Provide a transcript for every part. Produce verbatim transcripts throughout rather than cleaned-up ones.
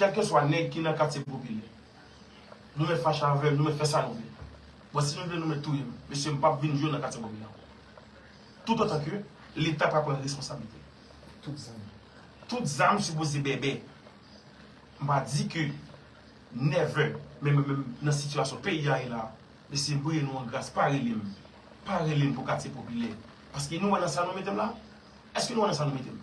Kèlkeswa nèg ki nan katye popilè, nou mèt fache avè l, nou mèt fè sa nou vle. Bon, si nou vle, nou mèt touye m. Mesye, m p ap vin jwe nan katye popilè ankò. Toutotan ke Leta pa pran responsablite l. Tout zam. Tout zam sipoze bèbè. M pa di ke never, men, men, men nan sitiyasyon peyi a ye la, mesye, m priye nou an gras, pa rele m. Pa rele m pou katye popilè. Paske nou wè nan sa nou mete m la? Èske nou wè nan sa nou mete m?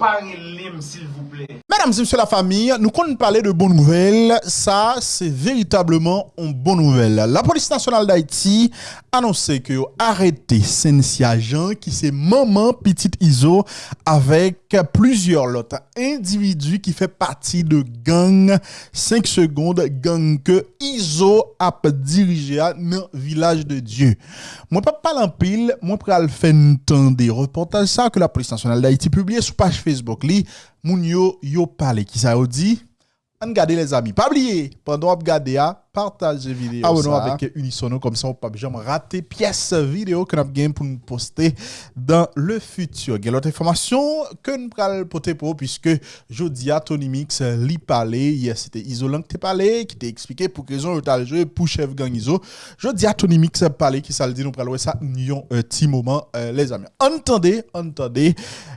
Pa rele m, silvouplè. Medam e mesye la fanmi, nou konn pale de bon nouvèl. Sa, se veritableman yon bon nouvèl. Lapolis Nasyonal d Ayiti anonse ke yo arete Cynthia Jean, ki se manman pitit Izo, avèk plizyè lòt endividi ki fè pati de gang senk Segond, gang ke Izo ap dirije a nan Vilaj de Dye. Mwen p ap pale anpil, mwen pral fè n tande repòtaj sa ke Lapolis Nasyonal d Ayiti pibliye sou paj Facebook li. Moun yo, yo pale. Kisa yo di? Ann gade, lèzami. Pa bliye, pandan w ap gade a, pataje videyo sa. Abòne w avèk Unison nou, kòmsa w p ap janm rate pyès videyo ke n ap gen pou n poste dans le futur. Gen lòt enfòmasyon ke n pral pote pou w, piske jodi a, Tony Mix, li pale. Yè, se te Izolan ki te pale, ki te eksplike pou ki rezon yo t al jwe pou chèf gang Izo. Jodi a, Tony Mix ap pale, kisa l di, nou pral wè sa yon, eh, ti moman, eh, lèzami. Ann tande, ann tande,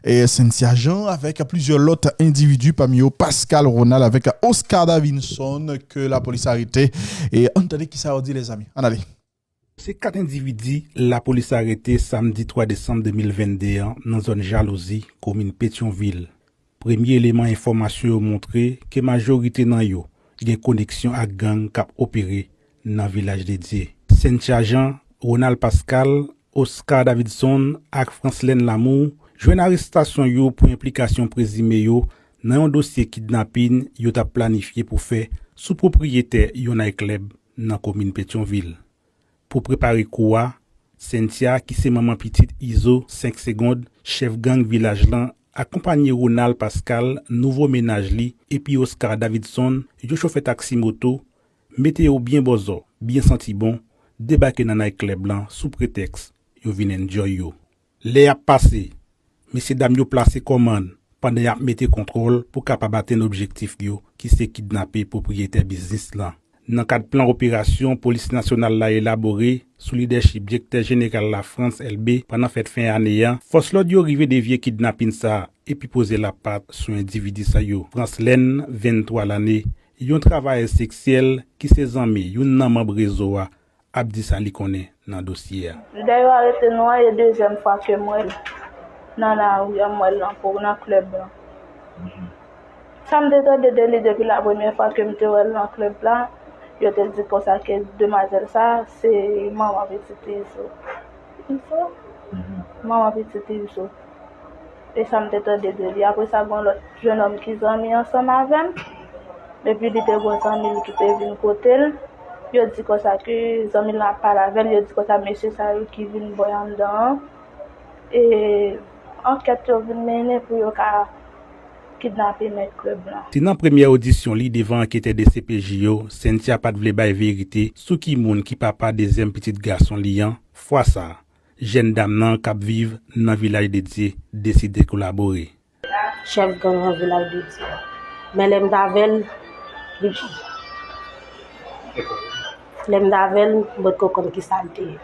eh, Cynthia Jean avèk plizyè lòt endividi, pami yo Pascal Ronald avèk Oscar Davidson, ke lapolis arete. E ann tande kisa yo di, lèzami. Ann ale. Se kat endividi lapolis arete samdi twa desanm de mil vennde an nan zòn Jalouzi, komin Petyonvil. Premye eleman enfòmasyon yo montre ke majorite nan yo gen koneksyon ak gang k ap opere nan Vilaj de Dye. Cynthia Jean, Ronald Pascal, Oscar Davidson ak Franslène Lamour jwenn arestasyon yo pou enplikasyon prezime yo nan yon dosye kidnapin yo t ap planifye pou fè sou pwopriyetè yon nayklèb nan komin Petyonvil. Pou prepare kou a, Cynthia, ki se manman pitit Izo, senk Segond, chèf gang vilaj lan, akonpanye Ronald Pascal, nouvo mennaj li, epi Oscar Davidson, yon chofè taksi moto, mete yo byen bòzò, byen santi bon, debake nan nayklèb lan sou pretèks yo vin enjoy yo. Lè y ap pase, mesyedam yo plase kòmann pandan y ap mete kontwòl pou kapab atenn objektif yo, ki se kidnape pwopriyetè biznis lan. Nan kad plan operasyon Polis Nasyonal la elabore sou lidèchip Direktè Jeneral la Frantz Elbé pandan fèt fen ane a, fòs lòd yo rive devye kidnapin sa a epi poze lapat sou endividi sa yo. Franslène, venntwa lane, yon travayè seksyèl ki se zanmi youn nan manm rezo a, ap di sa li konnen nan dosye a. Lè yo arete nou an, e dezyèm fwa ke m wè l nan lari a, m wè l nan, nan klèb lan. Sa m te tande de li depi la premyè fwa ke m te wè l nan klèb la, yo te di konsa ke demwazèl sa, se manman pitit Izo. Izo? Manman pitit Izo. E sa m te tande de li. Apre sa, gen yon lòt jennonm ki zanmi ansanm avè m. Epi li te gen yon zanmi l ki te vin kote l. Yo di konsa ke zanmi l ap pale avè l. Yo di konsa mesye sa yo ki vin bò anndan an. E ankèt yo vin mennen pou yo ka kidnape mèt klèb lan. Se nan premyè odisyon li devan anketè D C P J yo, Cynthia pa t vle bay verite sou ki moun ki papa dezyèm pitit gason li an. Fwa sa a, jèn dam nan k ap viv nan Vilaj de Dye deside kolabore. Chèf gang nan Vilaj de Dye. Men lè m t avè l, li, lè m t avè l, m potko konn kisa l te ye.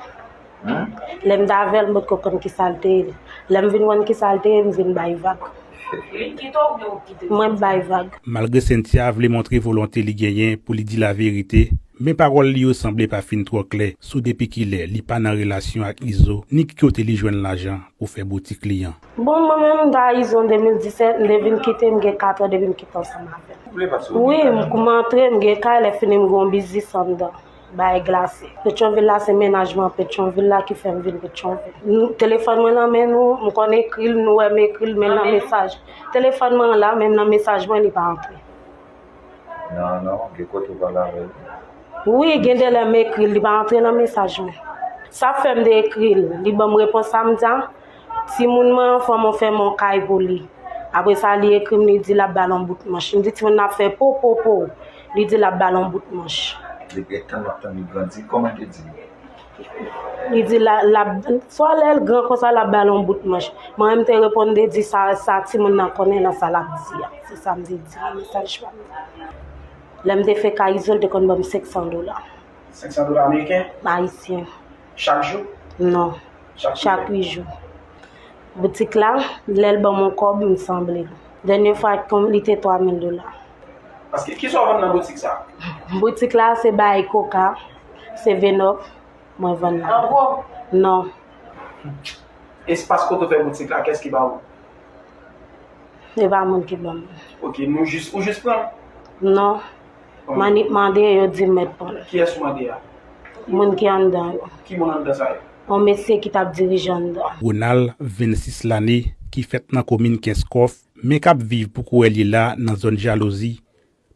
Lè m t avè l, m potko konn kisa l te ye. Lè m vin konn kisa l te ye, m vin bay vag. Mwen bay vag. Malgre Cynthia vle montre volonte li genyen pou li di laverite, men pawòl li yo sanble pa fin twò klè sou depi kilè li pa nan relasyon ak Izo, ni ki kote li jwenn lajan pou fè boutik li an. Bon, mwen menm, m t a Izo an de mil disèt, m te vin kite, m gen kat an depi m kite ansanm avè l. Wi, m kouman antre, m gen kay, lè fini m gen yon biznis anndan. Bay glase. Petyonvil la, se mennaj mwen Petyonvil la ki fè m vin Petyonvil. Nou, telefòn mwen nan men nou, m konn ekri l, nou wè m ekri l, men nan mesaj. Telefòn mwen la, men nan mesaj mwen, li pa antre. Non, non, gen kote w pale avè l. Wi, gen de lè m ekri l, li pa antre nan mesaj mwen. Sa fè m te ekri l, li ban m repons sa m di a. Timoun mwen an, fò m fè m yon kay pou li. Apre sa, li ekri m, li di l ap ba l yon bout manch. M di timoun nan ap fè po, po, po. Li di l ap ba l yon bout manch. Depi yon tan m ap tann li grandi, kòman te di l? Li di la, l ap, swa lè l gran konsa, l ap ba l yon bout manch. Mwen menm te reponn, te di sa, sa timoun nan konnen nan sa l ap di a. Se sa m te di nan mesaj pa m nan. Lè m te fè kay Izo, l te konn ban m senk san dola. Senk san dola ameriken? Ayisyen. Chak jou? Non. Chak Chak uit jou. Boutik la, lè l ban m yon kòb, m sanble l. Dènye fwa, konm li te twa mil dola. Paske ki sa w vann nan boutik sa? Boutik la, se bay koka, se venòp, mwen vann la. An gwo? Non. Espas kote w fè boutik la, kès ki ba ou? E pa moun ki ban m. Ok, nou jis, ou jis pran? Non. Mwen annik mande yo, yo di m mèt pran. Kiyès ou mande a? Moun ki anndan yo. Ki moun anndan sa yo? Yon mesye ki t ap dirije anndan. Ronald, vennsis lane, ki fèt nan komin Kenskòf, men k ap viv pou kourè l ye la nan zòn Jalouzi,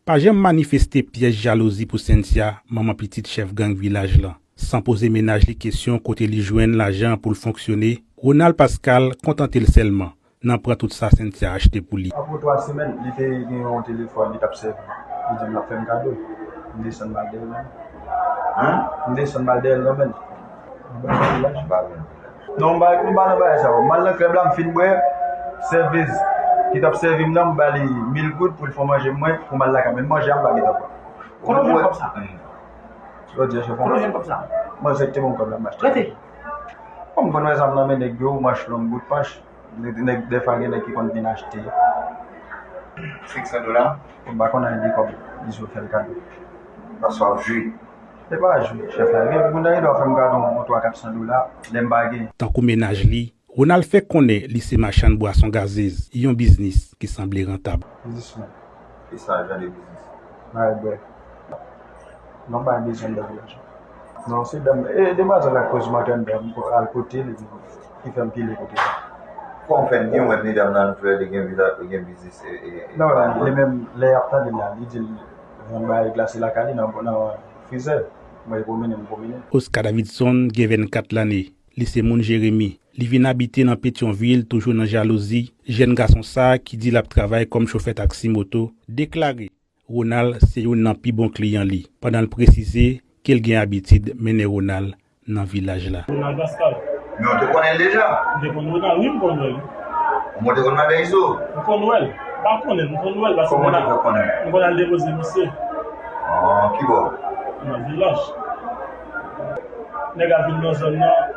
pa janm manifeste pyès jalouzi pou Cynthia, manman pitit chèf gang vilaj lan. San poze mennaj li kesyon kote li jwenn lajan pou l fonksyone, Ronald Pascal kontante l sèlman nan pran tout sa Cynthia achte pou li. Apre twa semèn, li te gen yon telefòn li t ap sèvi. Li di m l ap fè m kado. M desann m al dèyè l. M desann m al dèyè l nan men l. M pa nan vilaj. Non, m pa, m pa nan bagay sa yo. M al nan klèb la, m fin bwè. Sèvis ki t ap sèvi m nan, m ba li mil goud pou l fè manje mwen, pou m al lakay mwen. Manje a, m pa gentan pran. Kote w jwenn kòb sa? Jodi a, chèf. Kote w jwenn kòb sa? Mwen, se te bon kòb la, m achte. Rete. Bon, m konn wè zam nan men nèg yo, manch long, bout manch. Nèg, nèg, dèfwa gen nèg ki konn vin achte. Senk san dola? M pa konn al gen kòb, li sot fè l kado. Paske w ap jwe. Se pa jwe, chèf la. Gen moun nan gen dwa fè m kado yon twa, kat san dola, lè m pa gen. Tankou mennaj li, Ronald fè konnen li se machann bwason gazez, yon biznis ki sanble rantab. Biznismen. E sa jan de biznis? Bay bwè. Non, bay bezwen de lajan. Non, se dam, e demwazèl la koz m antre anndan, m al kote l, epi ki fè m pile kote sa. Kòman w fè n gen wè medam nan flè li gen vizaj, li gen biznis e, e, e Non, li menm, lè y ap tande l la, li di l vann bagay glase lakay li nan, nan frizè. Mwen pwomennen, m pwomennen. Oscar Davidson gen vennkat lane. Li se moun Jeremi. Li vin abite nan Petyonvil, toujou nan jalouzi. Jèn gason sa a ki di l ap travay kòm chofè taksi moto, deklare Ronald se youn nan pi bon kliyan li, pandan l presize ke l gen abitid mennen Ronald nan vilaj la. Ronald Pascal. Men w te konnen l deja? M te konn Ronald, wi, m konn wè l. Ou monte konn madan Izo? M konn wè l. M pa konnen l, m konn wè l paske m Kòman w konn te fè konnen l? M konn al depoze misye. Ah, ki bò? Nan vilaj. Nèg a vin nan zòn nan,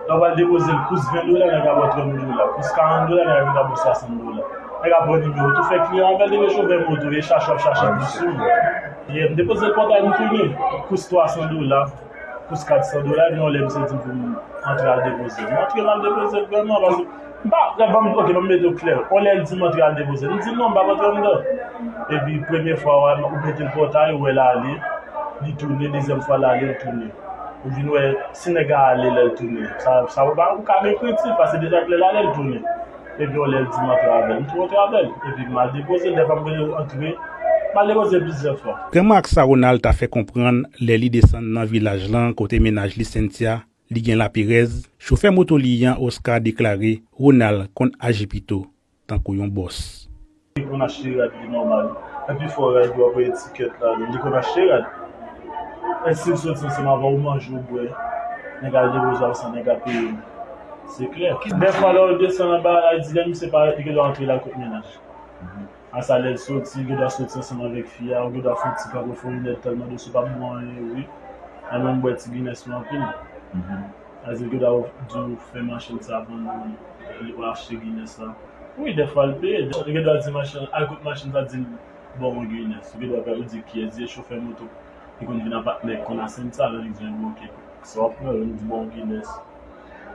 lè w al depoze l kous ven dola, nèg a ba w trant dola. Kous karant dola, nèg a vin ba w swasant dola. Nèg a pran nimewo w tou, fè kliyan avè l, depi chofè moto, e chache w ap chache plis sou li. M depoze l pòtay, m tounen. Kous twa san dola, kous kat san dola, gen yon lè misye di m pou m antre al depoze l. M antre m al depoze l vrèman, paske m pa, lè, ban m, ok, ban m mete w klè. Yon lè l di m antre al depoze l. M di non, m p ap antre anndan. Epi premye fwa w mete l pòtay, ou wè l ale, li tounen, dezyèm fwa l ale, l tounen. Ou vin wè, si nèg a ale lè l tounen. Sa, sa ou pa, ou ka gen krentif, paske deja lè l ale, l tounen. Epi yon lè l di m antre avè l, m tou antre avè l. Epi m al depoze l, dèfwa m rele l antre, m al depoze l plizyè fwa. Granma ak sa Ronald ta fè konprann lè li desann nan vilaj lan kote mennaj li Cynthia, li gen laperèz, chofè moto li an Oscar deklare Ronald konn aji pito tankou yon bòs. Li konn achte rad li nòmal. Lè pi fò rad yo ap wè etikèt la, li konn achte rad. Èske l soti ansanm avè w, ou manje, ou bwè, nèg al depoze w san nèg ap peye w? Se klè. Dèfwa lè w desann anba la, li di lè misye parèt, li gen dwa antre la kot mennaj. A sa lè l soti, li gen dwa soti ansanm avèk fi a, ou gen dwa fè yon ti pran pou fè yon linèt tèlman dous ou p ap bwè anyen, wi. Mwen menm m bwè ti Guinness yo anpil. Sa di l gen dwa di w fè machann sa vann ou, ou achte Guinness la. Wi, dèfwa l peye. Ou gen dwa di machann, al kot machann sa di l ba w yon Guinness. Ou gen dwa ou di kiyès li ye, chofè moto ki konn vin ap ak nèg konn a Cynthia, lè li di l, ok, sa w ap pran, li di ba w yon Guinness.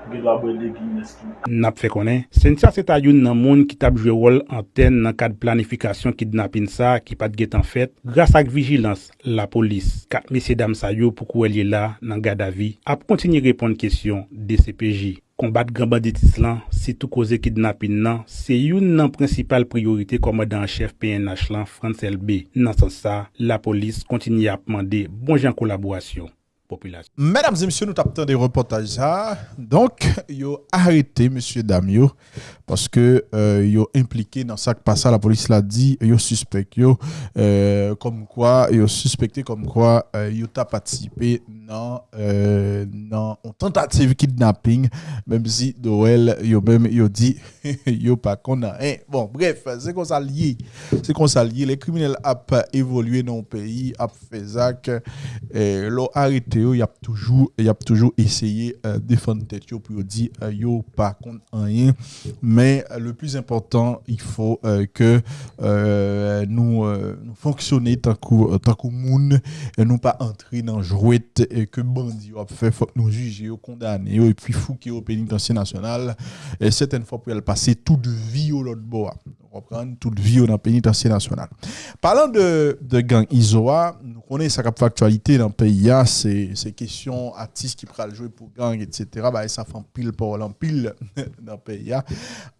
Ou gen dwa bwè de Guinness tou. N ap fè konnen, Cynthia se ta youn nan moun ki t ap jwe wòl antèn nan kad planifikasyon kidnapin sa a ki pa t gentan fèt, gras ak vijilans lapolis. Kat mesyedam sa yo pou kourè l ye la nan gadavi ap kontinye reponn kesyon D C P J. Konbat gran banditis lan, sitou koze kidnapin nan, se youn nan prensipal priyorite kòmandan an chèf P N H lan, Frantz Elbé. Nan sans sa, lapolis kontinye ap mande bon jan kolaborasyon. popilasyon. Medam e mesye, nou t ap tande repòtaj sa a. Donk, yo arete mesye dam yo paske euh, yo enplike nan sa k pase a. Lapolis la di yo sispèk yo euh, kòmkwa, yo sispekte kòmkwa euh, yo ta patisipe nan euh, nan yon tantativ kidnaping, menm si Dowell yo menm yo di yo pa konn anyen. Bon, brèf, se konsa l ye. Se konsa l ye. Lè kriminèl ap evolye nan yon peyi, ap fè zak, eh, lè w arete yo, y ap toujou, y ap toujou eseye eh, defann tèt yo pou yo di eh, yo pa konn anyen. Men eh, le plus important, il faut eh, que eh, nou, eh, nou fonksyone tankou, tankou moun, eh, nou pa antre nan jwèt eh, ke bandi yo ap fè. Fòk nou jije yo, kondane yo, epi fouke yo penitansye nasyonal. Eh, sètèn fwa pou y al pase tout vi yo lòt bò a. Ou konprann? Tout vi yo nan penitansye nasyonal. Palan de, de gang Izo a, nou konnen sa k ap fè aktyalite nan peyi a, se, se kesyon atis ki pral jwe pou gang, etsetera. Bagay sa fè anpil pawòl, anpil nan peyi a.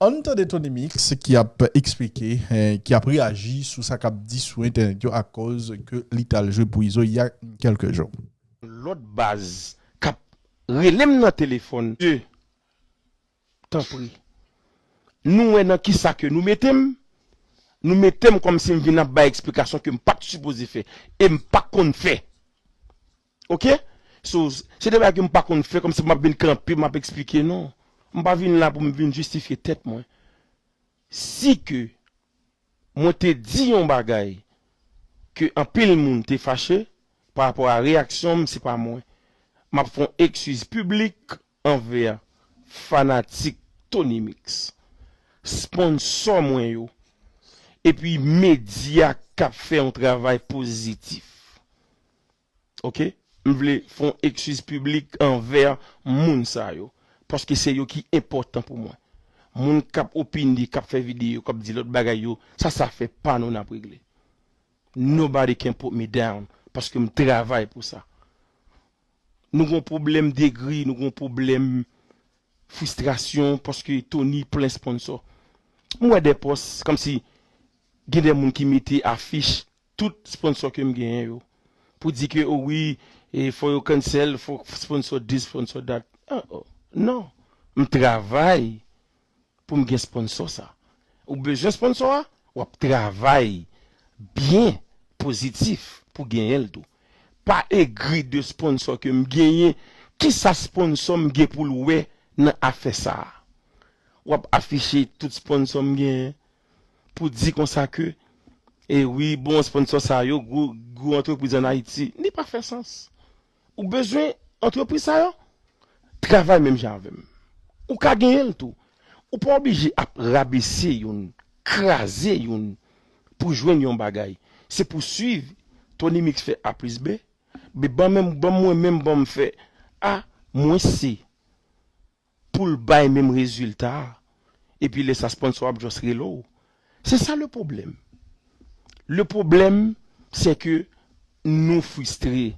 Ann tande Tony Mix ki ap eksplike, eh, ki ap reyaji sou sa k ap di sou entènèt yo akoz ke li t al jwe pou Izo il y a quelques jours. Lòt baz k ap rele m nan telefòn. Tanpri. Nou wè nan kisa ke nou mete m. Nou mete m kòmsi m vin ap bay eksplikasyon ke m pa t sipoze fè. E m pa konn fè. Oke? So, se de bagay ke m pa konn fè, kòmsi m ap vin kanpe, m ap eksplike, non. M pa vin la pou m vin jistifye tèt mwen. Si ke mwen te di yon bagay ke anpil moun te fache pa rapò a reyaksyon m, se pa mwen. M ap fè yon ekskiz piblik anvè fanatik Tony Mix, sponsò mwen yo, epi medya k ap fè yon travay pozitif. Oke? M vle fè yon ekskiz piblik anvè moun sa yo, paske se yo ki enpòtan pou mwen. Moun k ap opine, k ap fè videyo, k ap di lòt bagay yo, sa, sa afè pa nou n ap regle. Nobody can put me down, paske m travay pou sa. Nou gon pwoblèm degri, nou gon pwoblèm fristrasyon, paske Tony plen sponsò. M wè de pòs, kòmsi gen de moun ki mete afich tout sponsò ke m genyen yo. Pou di ke, o wi, e fò yo cancel, fò sponsò this, sponsò that. Ah, oh, non. M travay pou m gen sponsò sa. Ou bezwen sponsò a? W ap travay byen pozitif pou genyen l tou. Pa egri de sponsò ke m genyen. Kisa sponsò m gen pou l wè nan afè sa a? W ap afiche tout sponsò m genyen pou di konsa ke, e wi, bon, sponsò sa yo, gwo, gwo antrepriz ann Ayiti. Li pa fè sans. Ou bezwen antrepriz sa yo? Travay menm jan avè m. Ou ka genyen l tou. Ou pa oblije ap rabese youn, kraze youn pou jwenn yon bagay. Se pou swiv Tony Mix fè A plis B. Be ban menm, ban mwen menm, ban m fè A mwens C pou l bay menm rezilta a. Epi lè sa sponsò ap just rele w. Se sa le pwoblèm. Le pwoblèm, se ke nou fristre.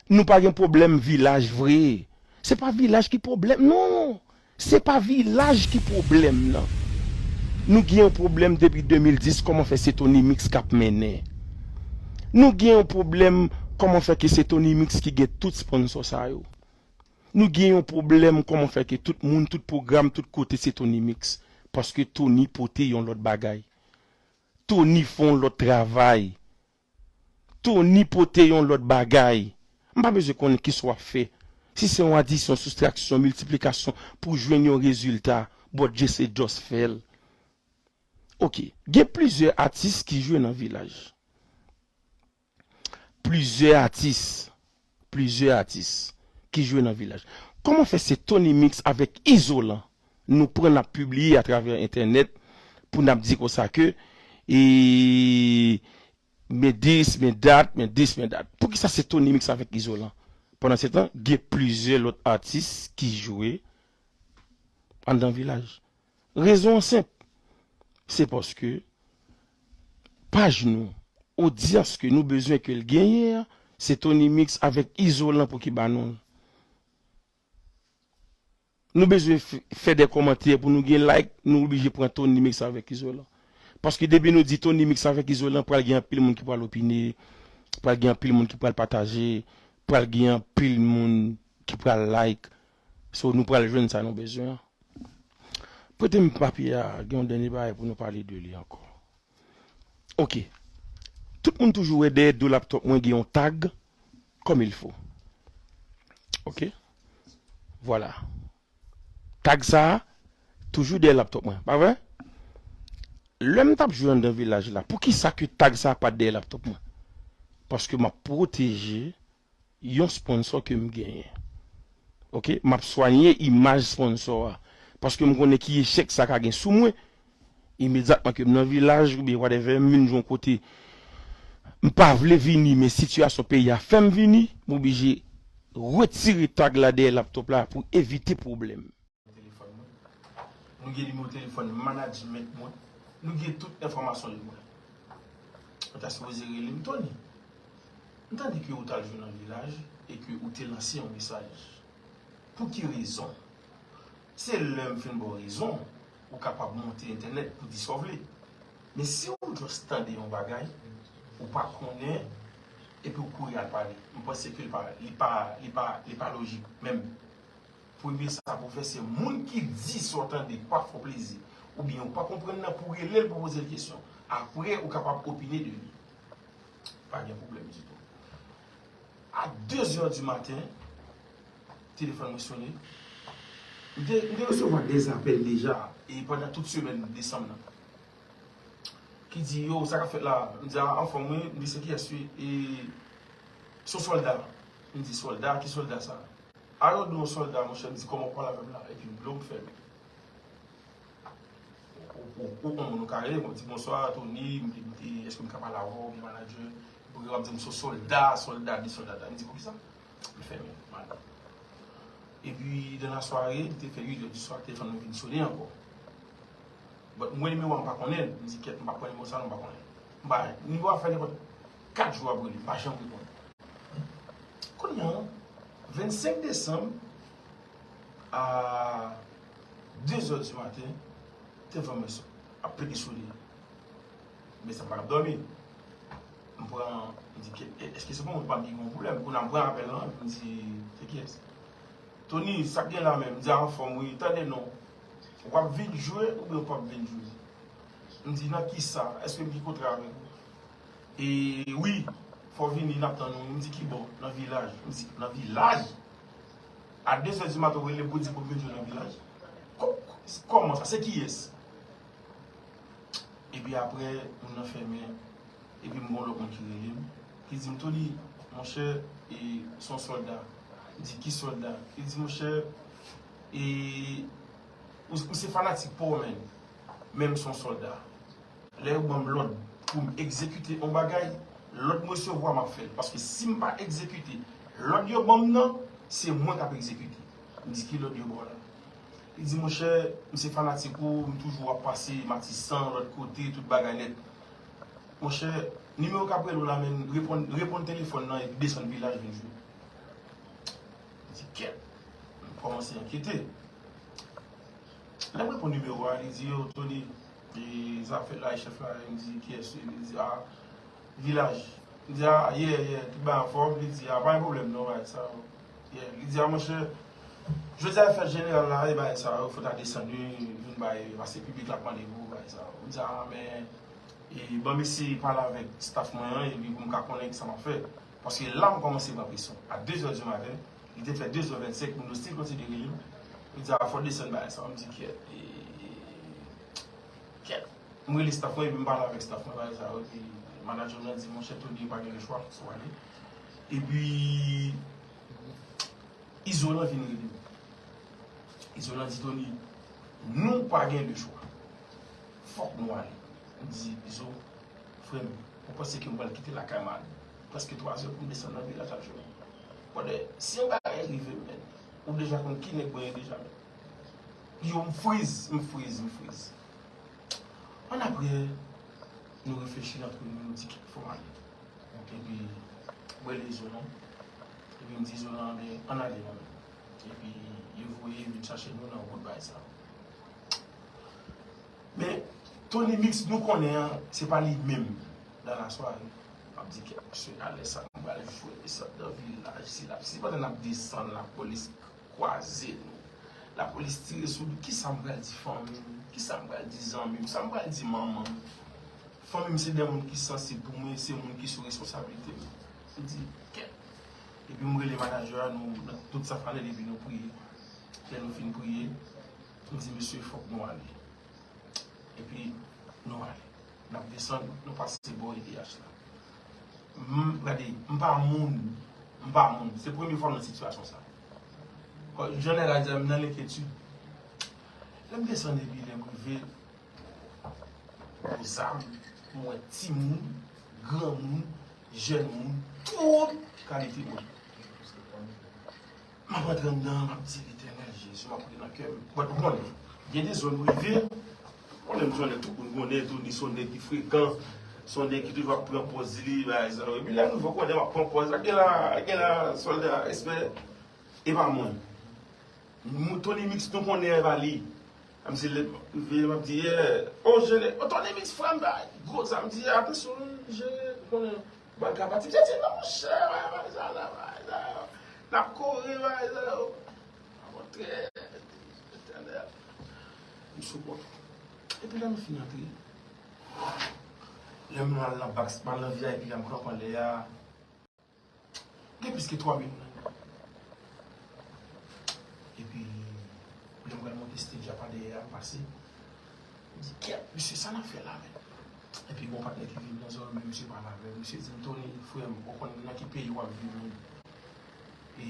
Nou pa gen pwoblèm vilaj vre. Se pa vilaj ki pwoblèm, non. Se pa vilaj ki pwoblèm nan. Nou gen yon pwoblèm depi de mil dis, kòman fè se Tony Mix k ap mennen. Nou gen yon pwoblèm, kòman fè ke se Tony Mix ki gen tout sponsò sa yo. Nou gen yon pwoblèm, kòman fè ke tout moun, tout pwogram, tout kote se Tony Mix. Paske Tony pote yon lòt bagay. Tony fè yon lòt travay. Tony pote yon lòt bagay. M pa bezwen konnen kisa w ap fè. Si se yon adisyon, soustraksyon, miltiplikasyon pou jwenn yon rezilta, Bondye se just fè l. Oke, gen plizyè atis ki jwe nan vilaj. Plizyè atis, plizyè atis ki jwe nan vilaj. Kòman fè se Tony Mix avèk Izolan nou pran n ap pibliye atravè entènèt pou n ap di konsa ke e men this, men that, men this, men that. Poukisa se Tony Mix avèk Izolan? Pandan se tan, gen plizyè lòt atis ki jwe anndan vilaj. Rezon an senp. Se paske paj nou, odyans ke nou bezwen ke l genyen an, se Tony Mix avèk Izolan pou ki ba nou l. Nou bezwen f- fè de kòmantè pou nou gen like, nou oblije pran Tony Mix avèk Izolan. Paske depi nou di Tony Mix avèk Izolan, pral gen anpil moun ki pral opine, pral gen anpil moun ki pral pataje, pral gen anpil moun ki pral like. So, nou pral jwenn sa nou bezwen an. Prete m papye a, gen yon dènye bagay pou nou pale de li ankò. Ok. Tout moun toujou wè dèyè do laptop mwen gen yon tag comme il faut. Ok. Vwala. Tag sa a toujou dèyè laptop mwen, pa vre? Lè m t ap jwe anndan vilaj la, poukisa ke tag sa a pa t dèyè laptop mwen? Paske m ap pwoteje yon sponsò ke m genyen. Ok, m ap swanye imaj sponsò a. Paske m konnen ki echèk sa ka gen sou mwen. Imedyatman ke m nan vilaj oubyen whatever, m vin jwenn kote m pa vle vini, men sitiyasyon peyi a fè m vini, m oblije retire tag la dèyè laptop la pou evite pwoblèm. Telefòn mwen. Nou gen nimewo telefòn management mwen. Nou gen tout enfòmasyon li mwen. Ou ta sipoze rele m, Tony. M tande ke ou t al jwe nan vilaj e ke ou te lanse yon mesaj. Pou ki rezon? Se lè m fin ba w rezon, ou kapab monte entènèt pou di sa w vle. Men si ou just tande yon bagay, ou pa konnen, epi ou kouri al pale, m panse ke li pa, li pa, li pa, li pa lojik menm. Premye sa pou w fè, se moun ki di sa w tande pa fè w plezi, oubyen ou pa konprann nan pou w rele l pou w poze l kesyon. Apre, ou kapab opine de li. Pa gen pwoblèm ditou. A de zè di maten, telefòn mwen sonnen. M te, m te resevwa de apèl deja, e pandan tout semèn desanm nan. Ki di, yo, sa k ap fèt la? M di, a, anfòm wi. M di, se kiyès wi? E, se yon sòlda. M di, sòlda? Ki sòlda sa? A, yo di yon sòlda, monchè, m di, kòman w pale avè m la? Epi m blo m fèmen. Ou, ou, ou, ou, ou, ou ka rele m, w ap di, bonswa, Tony, m te, m te, èske m ka pale avè w, oubyen manager? Epi w ap di m, se sòlda, sòlda, di sòlda, ta. M di, poukisa? M fèmen, m ale. Epi, dans la soirée, li te fè uit è di swa, telefòn mwen vin sonnen ankò. But mwen nimewo a m pa konnen l. M di, kèt, m pa pran nimewo sa non, m pa konnen l. M pa, nimewo a fè nenpòt kat jou ap rele, m pa janm reponn. Kounye a, vennsenk desanm, a de zè di maten, telefòn mwen son, ap pete sonnen. Men sa m pa t ap dòmi. M pran, m di, ke, e, èske se pou mwen ki pa gen yon pwoblèm? Kounye a m pran apèl lan, epi m di, se kiyès? Tony, sa k gen la menm? M di, a, anfòm wi, tande non. W ap vin jwe oubyen w p ap vin jwe? M di, nan kisa? Èske m gen kontra avèk ou? E wi, fò w vini, n ap tann ou. M di, kibò? Nan vilaj. M di, nan vilaj? A de zè di maten, w rele m pou di pou m vin jwe nan vilaj? Kò-, kòman sa? Se kiyès? Epi apre, moun nan fèmen. Epi m gen yon lòt moun ki rele m, ki di m, Tony, monchè, e, se yon sòlda. M di, ki sòlda? Li di, monchè, e, ou, ou se fanatik pa w, menm. Men m se yon sòlda. Lè yo ban m lòd pou m egzekite yon bagay, lòd m resevwa, m ap fè l. Paske si m pa egzekite lòd yo ban m nan, se mwen k ap egzekite. M di, ki lòd yo ba w la? Li di, monchè, m se fanatik ou, m toujou ap pase Matisan, lòt kote, tout bagay nèt. Monchè, nimewo k ap rele w la, men reponn, reponn telefòn nan epi desann vilaj vin jwe. M di, kèt. M kòmanse enkyete. Lè m reponn nimewo a, li di, yo, Tony, e, sa ap fèt la, e chèf la, m di, kiyès, li di, a, vilaj. M di, a, yeah, yeah, tout bagay anfòm, li di, a, pa gen pwoblèm non, bagay sa yo. Yeah, li di, a, monchè, jodi a fèt jeneral la, e bagay sa yo, fò w ta desann wi, vin bay, paske piblik la ap mande pou bagay sa yo. M di, a, men, e, ban m eseye pale avèk staff mwen an, epi pou m ka konnen kisa m ap fè. Paske la, m kòmanse pran presyon. A de zè di maten, li te fè de zè vennsenk, moun yo still kontinye rele m. Yo di, a, fò w desann bagay sa. M di, kèt, e, kèt. M rele staff mwen, epi m pale avèk staff mwen, bagay sa yo, epi manager mwen di, monchè Tony, pa gen lechwa, fò w ale. Epi, Izolan vin rele m. Izolan di, Tony, nou pa gen lechwa. Fòk nou ale. M di, Izo, frè m, ou panse ke m pral kite lakay m al prèske twa zè pou m desann nan vilaj al jwe? Brother, si yon bagay rive m, men, ou deja konn ki nèg mwen ye deja, men. Yo, m friz, m friz, m friz. Annapre, nou reflechi antre nou, nou di, kèt, fò m ale. Epi, m rele Izolan. Epi m di Izolan, ben, ann ale non. Epi, yo voye vin chache nou nan wout bagay sa. Men, Tony Mix, nou konnen an, se pa li menm. Dan la sware, m ap di, kèt, mesye, alè sa, m pral jwe, desann nan vilaj, si l ap, si pandan n ap desann, lapolis kwaze nou. Lapolis tire sou nou, kisa m pral di fanmi m? Kisa m pral di zanmi m? Sa m pral di manman m? Fanmi m se de moun ki sansib pou mwen, se moun ki sou responsablite m. M di, kèt. Epi m rele manajè a, nou, tout staff la, epi nou priye. Lè nou fin priye, m di, mesye, fòk nou ale. Epi, nou ale. N ap desann, nou pase bò E D H la. M, gade, m pa moun, m pa moun. Se premye fwa m nan sitiyasyon sa. Jan nèg la di a, m nan lenkyetid. Lè m desann epi lè m rive, gwo zam, m wè timoun, granmoun, jèn moun, tout kalite moun. M ap rantre anndan, m ap di, Letènèl Jezi, m ap priye nan kè m. But ou konnen, gen de zòn ou rive, konnen m konnen tout moun konnen tou, li se yon nèg ki frekan, se yon nèg ki toujou ap pran pòz li, bagay sa yo. Epi lè m rive, ou konnen m ap pran pòz, ak gen la, ak gen la, sòlda, espè, e pa mwen. Tony Mix, nou konnen e pa li. Kòmsi lè m rive, m ap di, yeah, oh, jere, oh, Tony Mix, frè m, bay, gwo zam, m di, atansyon, jere, ou konnen. Bal ka pati, m di, non, monchè, bagay sa la, bagay sa yo. N ap kore, bagay sa yo. Akontrè, Letènèl. M sou kont. Epi lè m fin antre, lè m al nan bak, m al nan V I P la, m kanpe anlè a. Gen plis ke twa mil moun anndan. Epi, lè m pral monte stage a pa dèyè a, m pase. M di, kèt, mesye, sa n ap fè la, menm? Epi, gon patnè ki vin nan zòrèy mwen, misye pale avè m. Misye di m, Tony, frè m, ou konn nan ki peyi w ap viv, menm? E